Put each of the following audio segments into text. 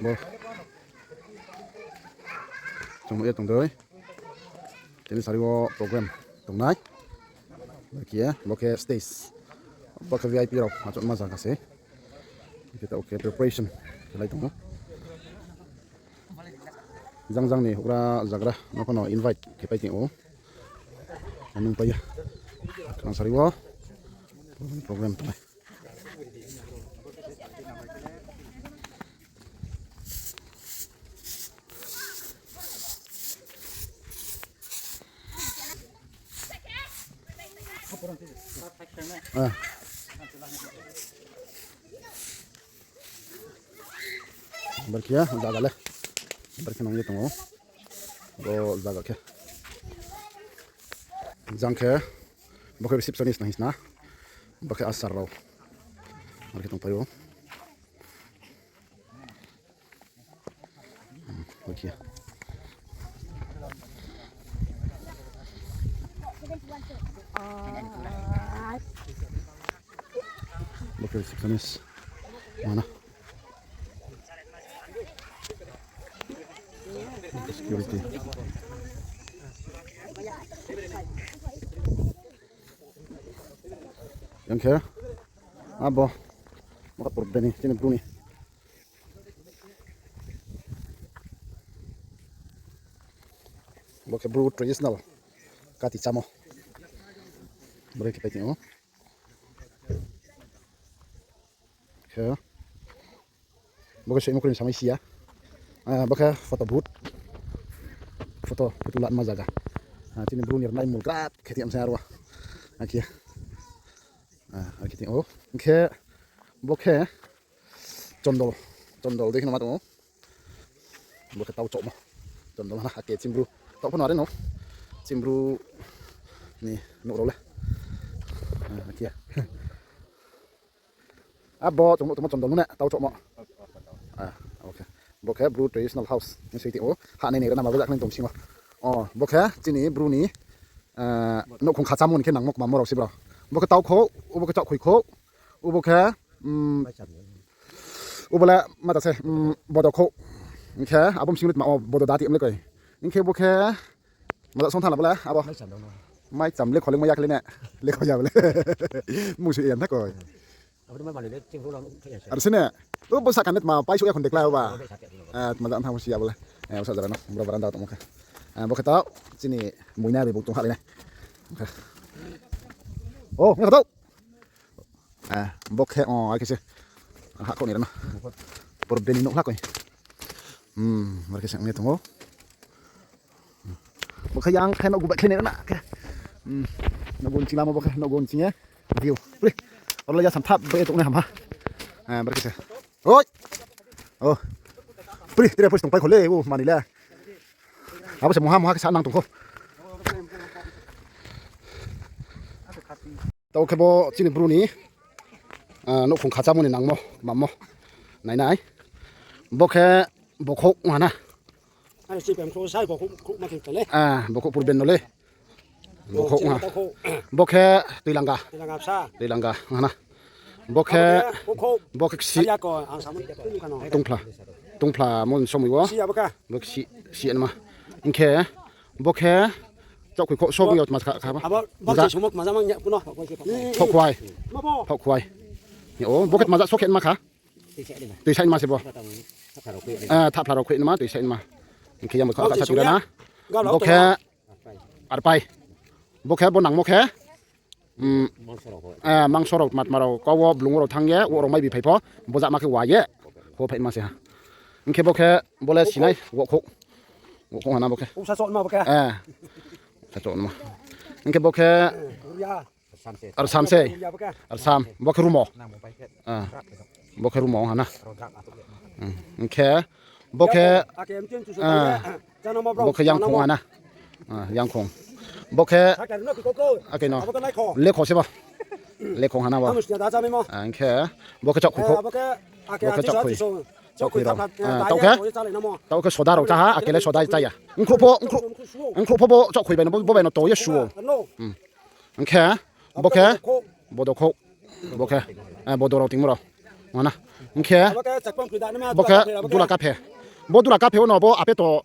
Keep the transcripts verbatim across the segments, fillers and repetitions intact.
Bo. Chung nuh ye tong dei. Tini sari wo program tongnai. Bo khe, bo khe stage. Bo khe V I P rao achouhma zaga se. Khe taoh khe preparation khelai tong ou. Jang jang ni houhgra zagra no pho no invite khe pai tong ou. Nung pai ya. Khna sari wo program tongnai. Ah. Bar khe zaga le. Bar khe nung ye tong ou. Bo zaga khe. Jang khe. Bo khe receptionist no hing sna. Bo khe asar rao. Bar khe tongpai ou. Hmm, bo khe. Bo khe receptionist. Mana. Security. Yang khe. Abo. Maka pur beni, chini Bru ni. Bo khe Bru traditional kati chámo. Bru khe pai tong ou. Khe. Bo khe soimo kroi samai si ya. Ah, bo khe photo booth. Photo, photo latma zaga. Ah, chini Bru ni rnai mul krat khe ti amsa arwa. Akhe. Ah, akhe ti ou. Khe bo khe Chondol, chondol dei kheno ma tong ou. Bo khe tau chohmo. Chondol hana hake chini Bru. Tau pho no are no. Chini Bru ni nouh rao le. Ah, khe. Abo chung nuh tongmo chondol no ne tau chohmo. Ah, okay. Bo khe Bru traditional house. Ni soi ti ou. Ha nai nai rana ma bo jak nai tong sing ou. O, bo khe chini Bru ni, ah, nouhkhong kha chámo ni khe nangmo kmamo rao se bro. Bo khe tau khou, ubo khe chaohkhoi khou, ubo khe, um, ubo le ma ta se, um, bodo khou. Hing khe abo msing le tma o bodo dati mle koi. Hing khe bo khe maja song thang la bo le abo. Mai cham le kholeng mai ya khe le ne. Le kho ya bo le. Mung sui ya na koi. Abo ni ma mani le chini Bru rao khe ya se. Ar sini. O bo saka ne tma pai sui ya khon dekla ba. Abo bai saka ni. Eh, tma ja thang si ya bo le. Eh, bo sa jara no. Bro baranda tongmo khe. Eh, bo khe tau. Chini muina ri bo tong ha le ne. Okay. O, nge tau. Eh, bo khe, o, akhe se. Ha kho ni rana. Por beni nouh la koi. Hmm, mar khe se nge tong ou. Bo khe yang khe nouh gu bai khe ni rana khe. Hmm, nouh gu nching lamo bo khe, nouh gu nching ye. View. Pri. Oro le ya sam thap bai tong nai ham ha. Eh, bar khe se. Oi. O. Pri, tre pos tong pai kho le, o, mani le. Abo se mungha mungha khe sa nang tong kho. Tau khe bo chini Bru ni, ah, nouhkhong kha chámo ni nangmo, mamo. Nai nai. Bo khe bokhouh ong ha na. Ani si pem khrouh sai bokhouh, khrouh ma khe tong le. Ah, bokhouh purben no le. Bokhouh ong ha. Bo khe tuilanga. Tuilanga bsa. Tuilanga ong ha na. Bo khe, bo khe ksi. Tongphla. Tongphla mo somoi wo. Bo khe si, si anma. Hing khe, bo khe, chaohkhoi khouh so bo yo tma kha, kha ba. Abo, bo khe somok maja mang ya kuno. Phouhkhwai. Phouhkhwai. O, bo khe tma ja so khe ma kha. Tuisa inma se bo. Eh, thapla rao khui inma, tuisa inma. Hing khe yang bo kha, kha sa tuira na. Bo khe, arpai. Bo khe, bo nangmo khe. Hmm. Eh, mangso rao, tma tma rao, kau wo, blung rao thanng ye, wo rao mai bi phai pho, bo jama khe wa ye, ho phai ma se ha. Hing khe bo khe, bo le sinai, wokhouh. Wokhouh ha na bo khe. Usa chon ma bo khe. Eh. Usa chon ma. Hing khe bo khe, arsam se. Arsam, bo khe rumo. Eh. Bo khe rumo ha na. Hmm. Hing khe, Bo khe, ah, bo khe yangkhong ha na. Ah, yangkhong. Bo khe, ake no. Lekho se bo. Lekhong ha na bo. Ah, hing khe, bo khe chaohkhoi khouh. Bo khe chaohkhoi. Chaohkhoi rao. Ah, taoh khe? Taoh khe soda rao chá ha, ake le soda chá ya. Nkhrouh pho, nkhrouh, nkhrouh pho bo chaohkhoi bai no, bo, bo bai no to ye su ou. Hmm. Hing khe, bo khe, bodo khouh. Bo khe, Eh, bo dorao tingmo rao. Mana. Hing khe, bo khe dula kaphe. Bo dula kaphe wo no bo apeto,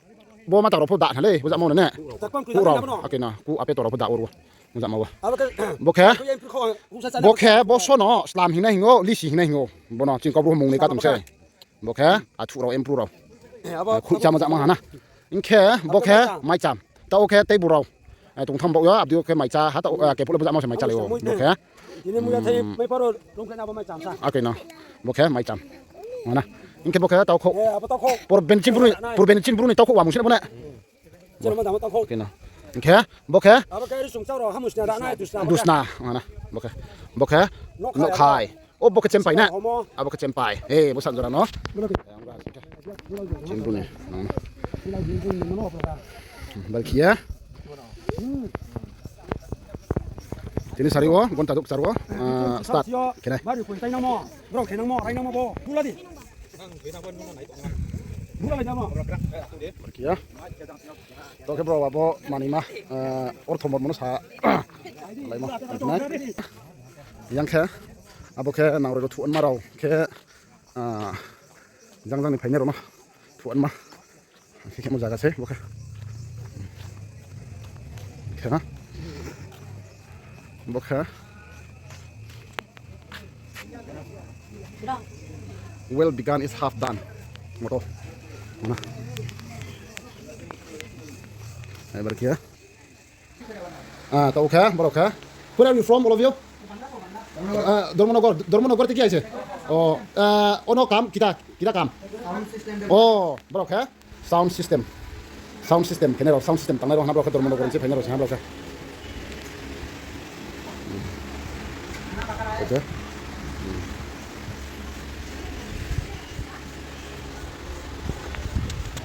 bo mata rao pho da hna le, bo jama no ne. Ku rao, ake na, ku apeto rao pho da wo ro. Bo jama wo. Bo khe, bo khe, bo so no slam hingnai hing ou, lisi hingnai hing ou. Bo no ching kau bru mung ni katom se. Bo khe, athuh rao, empru rao. Khuihcha ma jama ha na. Hing khe, bo khe, maicham. Taoh khe, tei bu rao. Tongtham baoh yo, abdi khe maicha, ha taoh, kephuh le bo jama se maicha le ou. Bo khe. Ake no. Bo khe, maicham. Mana. Hing khe bo khe, taokhouh. Purben chini bru ni taokhouh wa mung si na bo ne. Hing khe, bo khe. Dusna, mana. Bo khe. Bo khe. Nokhai. O bo khe chempai na. Abo khe chempai. E, bo sanjora no. Chini bru ni. Bal khiya. Tini sari wo, gonta duk char wo, start khe nai. Bari koi tai nangmo, bro khe nangmo, rai nangmo bo, bula di. Bula di nangmo. Bari khe ya. To khe bro abo manima, ortho mormo no sa laimo. Yang khe, abo khe nang roi rao thuh anma rao khe, jang jang ni phainai rao no thuh anma. Khe khemo zaga se, bo khe. Khe na. Bo khe. Well begun is half done. Moto. Mana. Ebar khe. Ah, tao khe, borok khe. Where are you from, all of you? Ah, Dharmanagar, Dharmanagar tei khe aise? Oh, ah, ono kam, kita, kita kam? Oh, borok khe? Sound system. Sound system, khe nai rao, sound system tangnai rao, hana borok khe Dharmanagar ni se phainai rao, hana borok khe. Oke.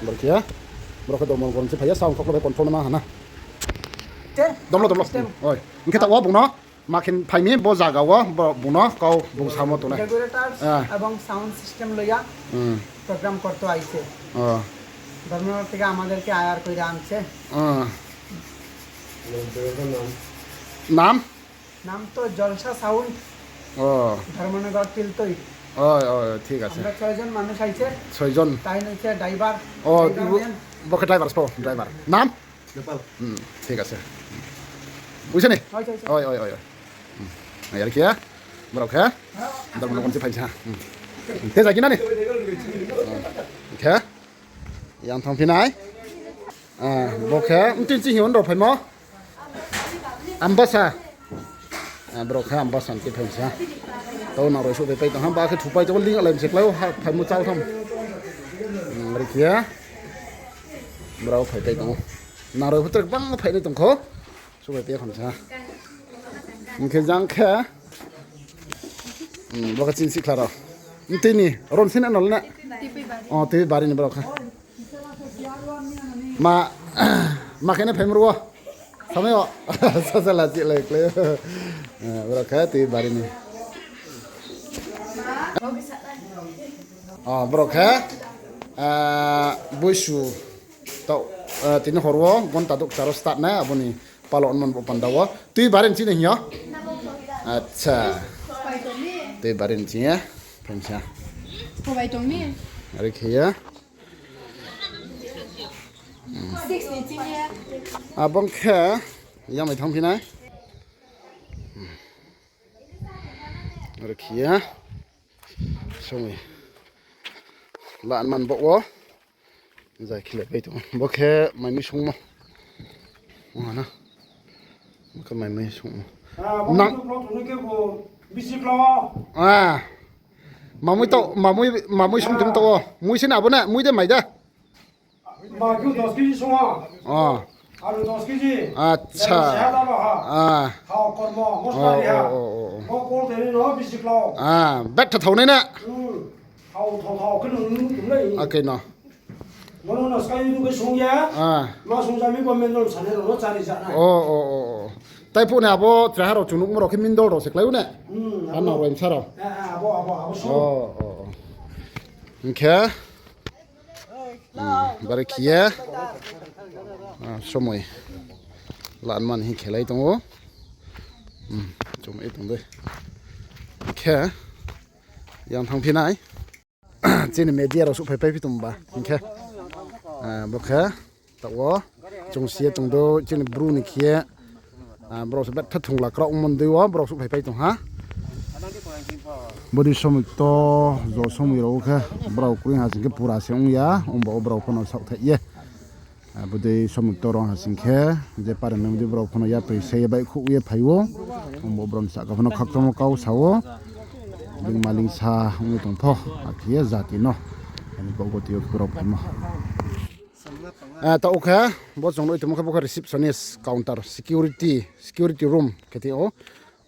Borok khe ya, borok khe Dharmanagar ni se phai ya, sound kok khe control ma hana. Domlo, domlo. Oi. Hing khe taoh wo bung no, ma khe phai mi bo zaga wo, bo bung no kau bung samo tongnai. Decorators ebong sound system loiya program korto aise. Dharmanagar theke amaderke ayar koira anse. নাম? নাম তো জলসা সাউন্ড। ও। ধর্মনগর তিলতই। ও, ও, ঠিক আছে। আমরা ছয়জন মানুষ আইছে। ছয়জন। তাই নইছে ড্রাইভার, ও, ড্রাইভার ম্যান। বকে ড্রাইভার, ও, ড্রাইভার। নাম? নেপাল। হুম, ঠিক আছে। বুঝছো নি? হয়, হয়, হয়। ওই, ওই, ওই, ওই। হুম। এই আর কি, হ্যাঁ? বড় খা? হ্যাঁ। ধর্মনগর সে ফাইছা। হুম। তে যাই কি না নি? হ্যাঁ। খা? Yang thang phinai. Ah, bo khe, mtin chi hion rao phaimo. Ambasa. Ah, bro khe Ambasa ni phaisa. Tao nang roi suh pai tong ha, ba khe thupai tong, ling alai se klai, ha, phaimo chao tham. Hmm, ri khe. Bro phai pai tong. Nang roi phutrek bang phai ni tong kho. Subai pia khon sa. Hing khe jang khe. Hmm, bo khe chin si khlaro. Tini, ron sin anol na. O, tei bari ni borok kha. Ma, ma khe ne phaimru o. Samai o. Sasa la chi lai kle. Eh, borok kha tei bari ni. O, borok kha. Ah, buisu. Tao, eh, tini hor o, gonta duk charo start na, aboni. Palo nman bo panda wo. Tui barin chini hing yo? Acha. Tui barin chini ya. Phaimsa. Ari khe ya. Abong khe. Yamai thang phinai. Ari khe ya. Songwi. Lan man bo wo. Jai khilai pai tong. Bo khe mai mui sungmo. Wngha na. Bo khe mai mui sungmo. Nang. Ah. Mamui to, mamui, mamui sung tong to. Mui sini abo na, mui de mai da. Ma khe dos kg sung ha. Oh. Alu dos kg. Acha. Ah. Thao kormo, mosla ri ha. Oh, oh, oh, oh. Bo kol teni no bisi klau. Ah, bet tha thao nai na. Hmm. Thao, thao, thao khe nung nung tung lai. Ake no. Bono no sky nung khe sung ya. Ah. Ma sung jami bo mendol sane no chari jana. Oh, oh, oh, oh. Tai phu ne abo traha rao chunuk mo rao khe mindol rao se klai u ne. Hmm. Ano roi msa rao. Eh, eh, abo, abo, abo sung. Oh, oh, oh. Hing khe. Hmm, bari khe ye. Ah, somoi. Lan man hi khelai tong o. Hmm, somoi tong dei. Khe. Yang thanngphi nai. Chini media rao souhphai pai phi tong ba hing khe, bo khe taoh wo chung si ye tong dou, chini Bru ni khe ye, brao se betha thungla kraoh ongmo ni dei wo brao souhphai pai tong ha. Bodei somoi kto, jo somoi rao khe brao kroi ha sing khe pura se ong ya, ongba wo brao pho no saohthaih ye. Bodei somoi kto rao ha sing khe, je pare mai bodei brao pho no yapri se ye baihkhouh ye phai ou, ongba wo brao ni sahka pho no khakchangmo kau sa ou, being maling sa ong ye tong pho, akhe ye jati no, ani baoh goti yo khe brao phaimo. Taoh khe, bo chung nuh tongmo khe bo khe receptionist, counter, security, security room khe tong ou.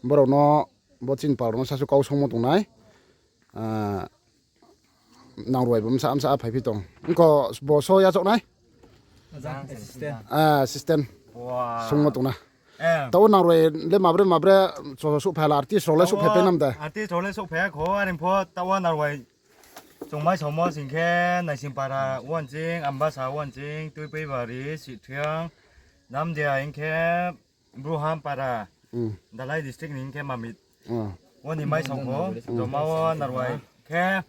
Brao no, bo chini pal rao no sasu kau songmo tongnai. Nang ruai bo bsa bsa phai phi tong. Ongkho bo so yachaoh nai? Assistant. Songmo tong na. Taoh wo nang ruai le mabre mabre, cho souhphai la, artist rao le souhphai pai nam de? Artist rao le souhphai ya kho, are pho taoh wo nang ruai chung mai saomo sing khe, Naisingpara wo nching, Ambasa wo nching, Tuipuibari, Sithiang, Namdia hing khe, Bruhampara, Dhalai district ni hing khe Mamit. Wo ni mai sao kho, joma wo nang ruai khe,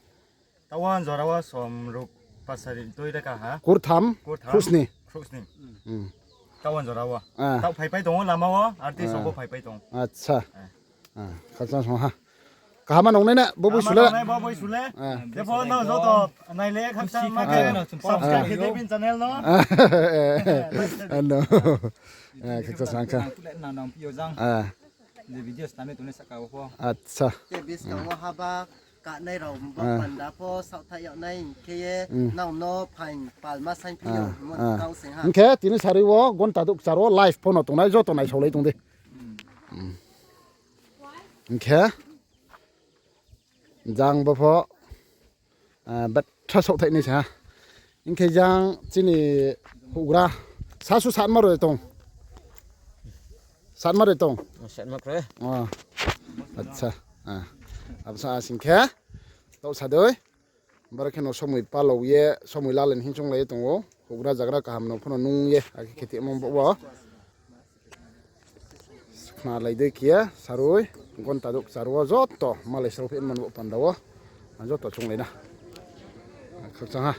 taoh wo jora wo som ruh pasari tui reka ha. Kurtham, khrouhsni. Taoh wo jora wo. Taoh phaipai tong ou lama wo, artist rao pho phaipai tong. Khakchang song ha. Kaham ma nung nai na, bo boi su le. Bo boi su le. Jepho no joto nai le khakchang ma khe, subscribe khe de bini channel no. Ano. Khakchang sa kha. Acha. Buskang wo haba kanai rao bo panda pho saohthaih yag nai hing khe ye, nang no phaing palma saingphi yo, hing khe tini sarui wo gonta douh kchar wo live pho no tongnai, joto naisaolai tong di. Hing khe, jang bo pho, betha saohthaih nai sa ha. Hing khe jang chini houhgra, sasu satma roi tong. Satma roi tong. Acha. Abo sa sing khe, taoh sa dei. Baro khe no somoi palao ye, somoi lalai ni hing chounglai ye tong ou. Houhgra zagra kaham no pho no nung ye, akhe khe tongmo bo wo. Khnalai dei khe ye, sarui, gonta douh kchar wo joto malai srao phi man bo panda wo. Joto chounglai na. Khakchang ha.